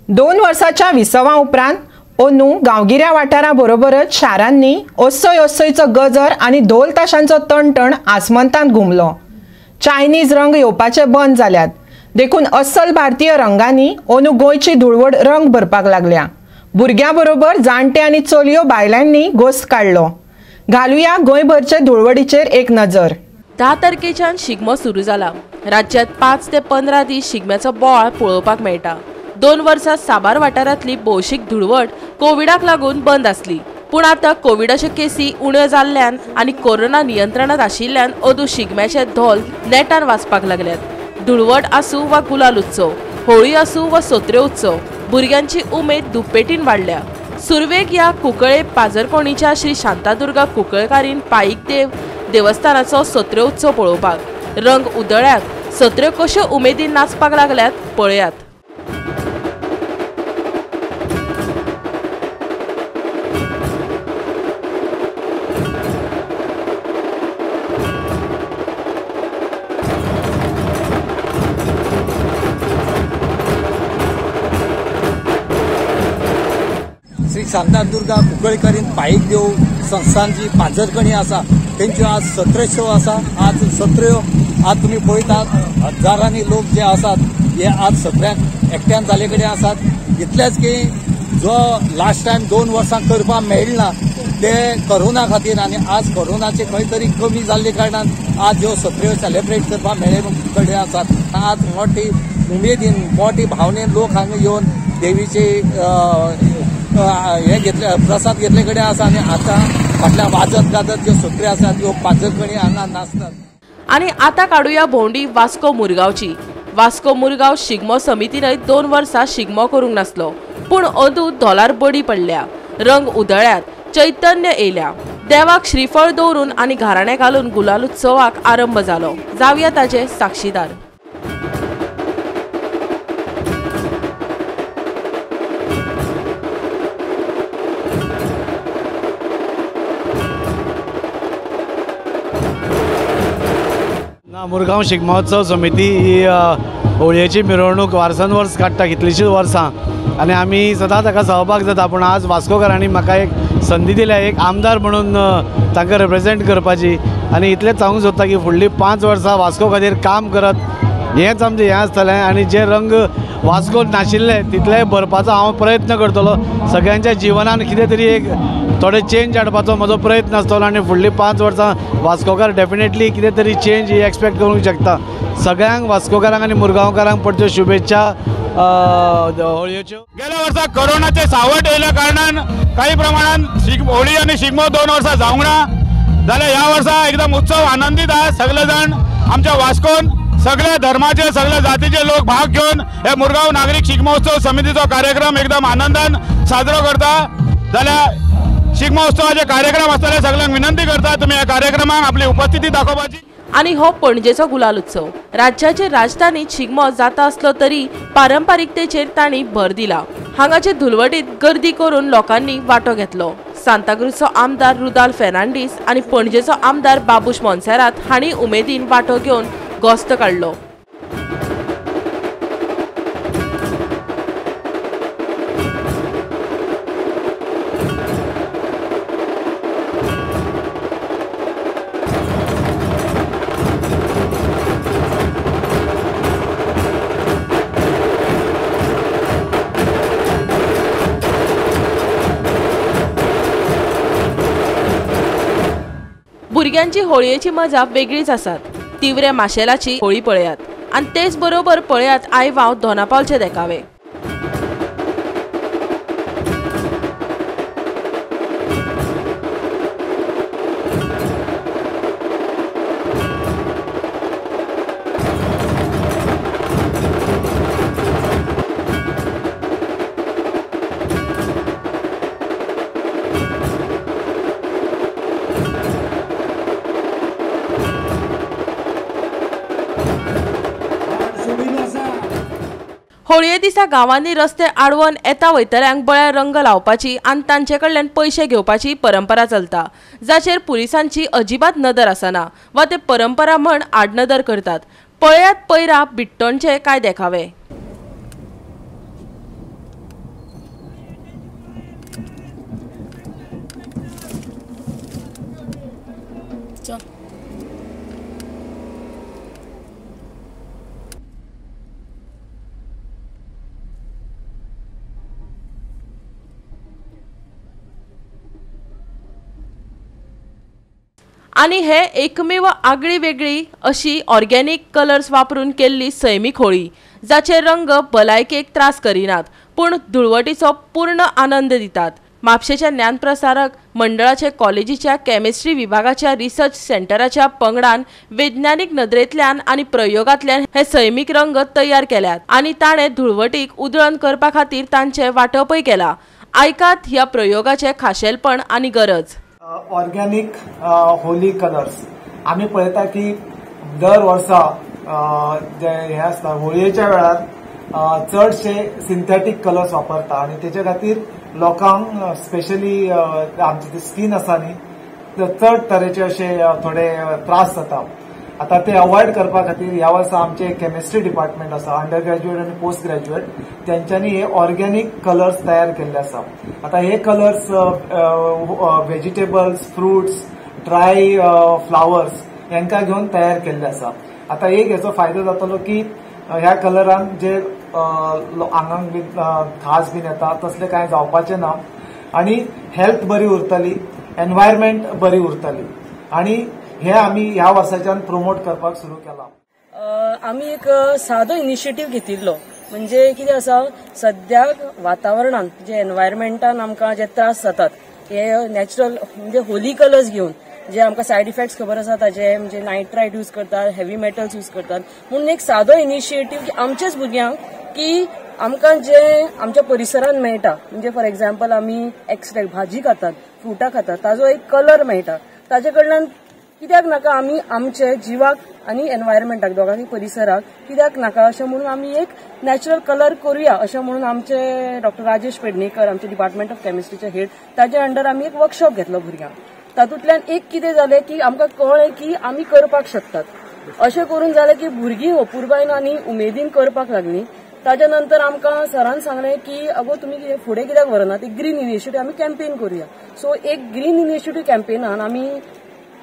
2 वर्साच्या विसवा उपरांत ओनू गांवगिऱ्या वाठारा बरोबरच शारांनी ओसय ओसयचो गजर आनी धोल ताशांचो तणतण आसमंतांत घुमलो. चायनीज रंग येवपाचे बंद जाल्यात, देखून अस्सल भारतीय रंगांनी ओनू गोंयची धुळवड रंग भरपाक लागल्या. भुरग्यां बरोबर जाणटे आनी चलयो बायलांनी गोस्त काडलो. घालुया गोंयभरचे धुळवडीचेर एक नजर. 10 तारखेच्यान शिगमो सुरू जाला. राज्यात 5 ते 15 दीस शिगम्याचो बोवाळ पळोवपाक मेळटा. 2 वर्सां साबार वाठारांतली भौशीक धुळवट कोविडाक लागून बंद आसली, पूण आतां कोविडाच्यो केसी उण्यो जाल्ल्यान आनी कोरोना नियंत्रणांत आशिल्ल्यान अदूं शिगम्याचे धोल नेटान वाजपाक लागल्यात. धुळवट आसूं वा गुलाल उत्सव, होळी आसूं वा सोत्रे उत्सव, भुरग्यांची उमेद दुपेटीन वाडल्या. सुरवेक ह्या कुंकळे पाजरकोणीच्या श्री शांतादुर्गा कुंकळकारीन पाईकदेव देवस्थानाचो सत्रे उत्सव पळोवपाक रंग उदळ्यात सत्र्यो कश्यो उमेदीन नाचपाक लागल्यात पळयात. श्री शांतादुर्गा कुंकळकारीन पाईकदेव संस्थान जी पांजरकणी आसा तेंच्यो आज सत्रेत्सव आसा. आज सत्र्यो आज तुमी पळयतात हजारांनी लोक जे आसात हे आज सत्र्यांक एकट्यान जाल्ले कडेन आसात. इतलेच की जो लास्ट टायम 2 वर्सां करपाक मेळना ते कोरोना खातीर, आनी आज कोरोनाचे खंय तरी कमी जाल्ले कारणान आज ह्यो सत्र्यो सेलिब्रेट करपाक मेळ्ळे कडेन आसात. आज मोठी उमेदीन मोठी भावनेन लोक हांगा येवन देवीचे हे घेतले प्रसाद घेतले कडेन आसा आनी आतां फाटल्या वाजत गाजत ज्यो सत्र्यो आसात त्यो पांजरकणी हांगा नाचतात. आनी आतां काडुया भोंवडी वास्को मुरगांवची. वास्को मुरगांव शिगमो समितीनय 2 वर्सां शिगमो करूंक नासलो, पूण अंदू धोलार बडी पडल्या, रंग उदळ्यात, चैतन्य येयल्या. देवाक श्रीफळ दवरून आनी घाराणें घालून गुलाल उत्सवाक आरंभ जालो. जावया ताचे साक्षीदार. मुरगांव शिगमोत्सव समिती ही होळयेची मिरवणूक वर्सान वर्स काडटा कितलींशींच वर्सां आनी आमी सदांच ताका सहभाग जाता. पूण आज वास्कोकारांनी म्हाका एक संदी दिल्या एक आमदार म्हणून तांकां रिप्रेजेंट करपाची, आनी इतलेंच सांगूंक सोदता की फुडलीं 5 वर्सां वास्को खातीर काम करत हेंच आमचें हें आसतलें. आनी जे रंग वास्कोत नाशिल्ले तितलेय भरपाचो हांव प्रयत्न करतलो. सगळ्यांच्या जिवनान कितें तरी एक थोडे चेंज हाडपाचो म्हजो प्रयत्न आसतलो आनी फुडलीं 5 वर्सां वास्कोकार डेफिनेटली कितें तरी चेंज ही एक्सपेक्ट करूंक शकता. सगळ्यांक वास्कोकारांक आनी मुरगांवकारांक परत्यो शुभेच्छा होळयेच्यो. गेल्या वर्सा कोरोनाचे सावट येयल्या कारणान काही प्रमाणान होळी आनी शिगमो 2 वर्सां जावंक ना, जाल्यार ह्या वर्सा एकदम उत्सव आनंदीत आहा. सगळे जाण आमच्या वास्कोन सगळ्या धर्माचे सगळ्या जातीचे लोक भाग घेवन हे मुरगांव नागरीक शिगमोत्सव समितीचो कार्यक्रम एकदम आनंदान साजरो करता. जाल्यार शिगमोत्सवाचे कार्यक्रम आसतले, सगळ्यांक विनंती करता तुमी ह्या कार्यक्रमाक आपली उपस्थिती दाखोवपाची. आनी हो पणजेचो गुलाल उत्सव. राज्याचे राजधानीत शिगमो जाता आसलो तरी पारंपारिकतेचेर तांणी भर दिला. हांगाचे धुलवटीत गर्दी करून लोकांनी वांटो घेतलो. सांताक्रूजचो आमदार रुदाल फेर्नांडीस आनी पणजेचो आमदार बाबूश मोन्सेरात हांणी उमेदीन वांटो घेवन गोस्त काडलो. भुरग्यांची होळयेची मजा वेगळीच आसात. तिवरे माशेलाची होळी पळयात आनी तेच बरोबर पळयात आयवाव दोनापावलचे देखावे. होळये दिसा गांवांनी रस्ते आडवन येता वयतल्यांक बळ्या रंग लावपाची आनी तांचे कडल्यान पयशे घेवपाची परंपरा चलता, जाचेर पुलिसांची अजिबात नदर आसना वा ते परंपरा म्हण आडनदर करतात. पळयात पैरा बिट्टोणचे काय देखावे. चल. आनी हे एकमेव आगळी वेगळी अशी ऑर्गेनिक कलर्स वापरून केल्ली सैमीक होळी, जाचे रंग भलायकेक त्रास करिनात पूण धुळवटीचो पूर्ण आनंद दितात. म्हापशेच्या ज्ञानप्रसारक मंडळाचे कॉलेजीच्या केमिस्ट्री विभागाच्या रिसर्च सेंटराच्या पंगडान वैज्ञानिक नदरेंतल्यान आनी प्रयोगांतल्यान हे सैमीक रंग तयार केल्यात आनी ताणें धुळवटीक उदळण करपा खातीर तांचें वांटपय केलां. आयकात ह्या प्रयोगाचें खाशेलपण आनी गरज. ऑर्गेनिक होली कलर्स आमी पळयता की दर वर्सा जे हे आसता होळयेच्या वेळार चडशे सिंथेटीक कलर्स वापरता आनी तेच्या खातीर लोकांक स्पेशली आमची जी स्कीन आसा न्ही चड तरेचे अशे थोडे त्रास जाता. आतां ते अवॉयड करपा खातीर ह्या वर्सा आमचे केमिस्ट्री डिपार्टमेंट आसा, अंडर ग्रॅज्युएट आनी पोस्ट ग्रॅज्युएट, तेंच्यांनी हे ऑर्गेनिक कलर्स तयार केल्ले आसा. आतां हे colours vegetables, fruits, dry flowers हेंकां घेवन तयार केल्ले आसा. आतां एक हेचो फायदो जातलो की ह्या कलरान जे आंगांक बी खाज बीन येता तसलें कांय जावपाचें ना आनी हेल्थ बरी उरतली, एनवायरमेंट बरी उरतली आनी हे आमी ह्या वर्साच्यान प्रोमोट करपाक सुरू केला. आमी एक सादो इनिशिएटीव घेतिल्लो, म्हणजे कितें आसा, सद्याक वातावरणान जे एनवायरमेंटान आमकां जे त्रास जातात हे नॅचरल म्हणजे होली कलर्स घेवन जे आमकां सायड इफेक्ट्स खबर आसा ताजे, म्हणजे नायट्रायट यूज करतात, हेवी मेटल्स यूज करतात, म्हणून एक सादो इनिशिएटीव की आमचेच भुरग्यांक की आमकां जे आमच्या परिसरान मेळटा, म्हणजे फॉर एग्जाम्पल आमी एक्स्ट्रेक्ट भाजी खातात, फ्रुटां खातात, ताजो एक कलर मेळटा, ताजे कडल्यान कित्याक नाका आमी आमचे जिवाक आनी एनवायरमेंटाक दोगांनी परिसराक कित्याक नाका अशें म्हणून आमी एक नॅचरल कलर करुया अशें म्हणून आमचे डॉक्टर राजेश पेडणेकर आमचे डिपार्टमेंट ऑफ केमिस्ट्रीचे हेड ताजे अंडर आमी एक वर्कशॉप घेतलो भुरग्यांक. तातूंतल्यान एक कितें जालें की आमकां कळ्ळें की आमी करपाक शकतात. अशें करून जालें की भुरगीं अपुरबायेन आनी उमेदीन करपाक लागलीं. ताज्या नंतर आमकां सरान सांगलें की अगो तुमी कितें फुडें कित्याक व्हरनात, एक ग्रीन इनिशिएटीव आमी कॅम्पेन करुया. सो एक ग्रीन इनिशिएटीव कॅम्पेनान आमी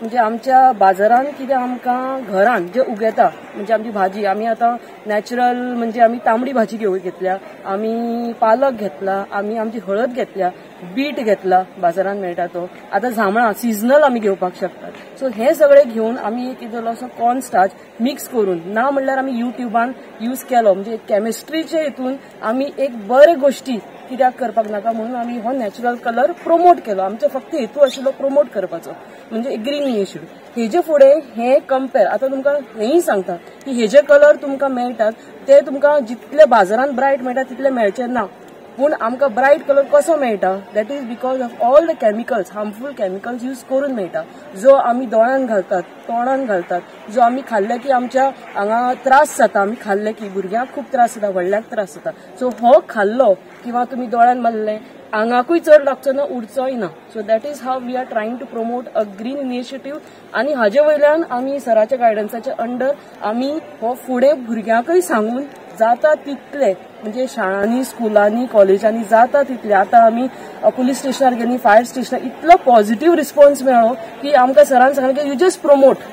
म्हणजे आमच्या बाजारान कितें आमकां घरान जे उगयता म्हणजे आमची भाजी आमी आतां नॅचरल म्हणजे आमी तांबडी भाजी घेतल्या, आमी पालक घेतला, आमी आमची हळद घेतल्या, बीट घेतला बाजारान मेळटा तो, आतां जांबळां सिजनल आमी घेवपाक शकतात. सो हे सगळे घेवन आमी एक इल्लोसो कॉर्न स्टार्च मिक्स करून ना म्हणल्यार आमी युट्यूबान यूज केलो, म्हणजे केमिस्ट्रीचे हितून आमी एक बरे गोश्टी कित्याक करपाक नाका म्हणून आमी हो नॅचरल कलर प्रोमोट केलो. आमचो फक्त हेतू आशिल्लो प्रोमोट करपाचो म्हणजे ग्रीन इनिशिएटीव. हेजे फुडें हे कंपेर आतां तुमकां हेंय सांगता की हेजे कलर तुमकां मेळटात ते तुमकां जितले बाजारान ब्रायट मेळटा तितले मेळचे ना, पूण आमकां ब्रायट कलर कसो मेळटा, that is because of all the chemicals, harmful chemicals use करून मेळटा, जो आमी दोळ्यान घालतात, तोंडान घालतात, जो आमी खाल्ले की आमच्या हांगा त्रास जाता, आमी खाल्ले की भुरग्यांक खूब त्रास जाता, व्हडल्यांक त्रास जाता. सो हो खाल्लो किंवा तुमी दोळ्यान मारले आंगाकूय चड लागचो ना, उरचोय ना. So that is how we are trying to promote a green initiative. आनी हाजे वयल्यान आमी सराच्या गायडन्साच्या अंडर आमी हो फुडें भुरग्यांकूय सांगून जाता तितले म्हणजे शाळांनी, स्कुलांनी, कॉलेजांनी जाता तितले. आतां आमी पुलीस स्टेशनार गेली, फायर स्टेशनार, इतलो पॉझिटिव्ह रिस्पॉन्स मेळ्ळो की आमकां सरान सांगलें की you just promote.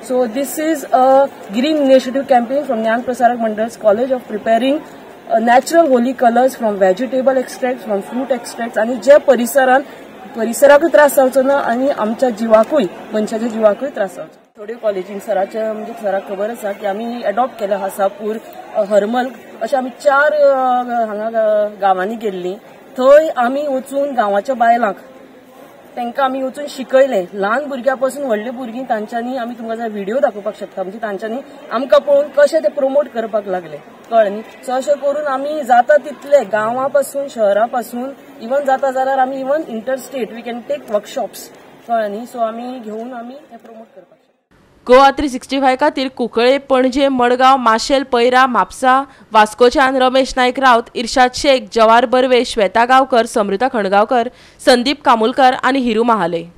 So this is a green initiative campaign from Gyan Prasarak Mandal's college of preparing natural Holi colours from vegetable extract, from fruit extract, आनी जे परिसरान परिसराकूय त्रास जावचो ना आनी आमच्या जिवाकूय, मनशाच्या जिवाकूय त्रास जावचो. थोड्यो कॉलेजीन सराचे म्हणजे सराक खबर आसा की आमी एडॉप्ट केला हासापूर, हरमल अशे आमी 4 हांगा गांवांनी गेल्लीं. थंय आमी वचून गांवाच्या बायलांक तांकां आमी वचून शिकयलें, ल्हान भुरग्यां पासून व्हडलीं भुरगीं तांच्यांनी आमी तुमकां व्हिडिओ दाखोवपाक शकता, म्हणजे तांच्यांनी आमकां पळोवन कशें ते प्रोमोट करपाक लागले, कळ्ळें न्ही. सो अशें करून आमी जाता तितले गांवां पासून, शहरा पासून, इवन जाता जाल्यार आमी even interstate we can take workshops, कळ्ळें न्ही. सो आमी घेवन आमी हें प्रोमोट करपाक शकता. गोवा 365 खातीर कुंकळे, पणजे, मडगांव, माशेल, पैरा, म्हापसा, वास्कोच्यान रमेश नायक राऊत, इर्शाद शेख, जवार बर्वे, श्वेता गांवकर, समृता खणगांवकर, संदीप कामुलकर आनी हिरू महाले.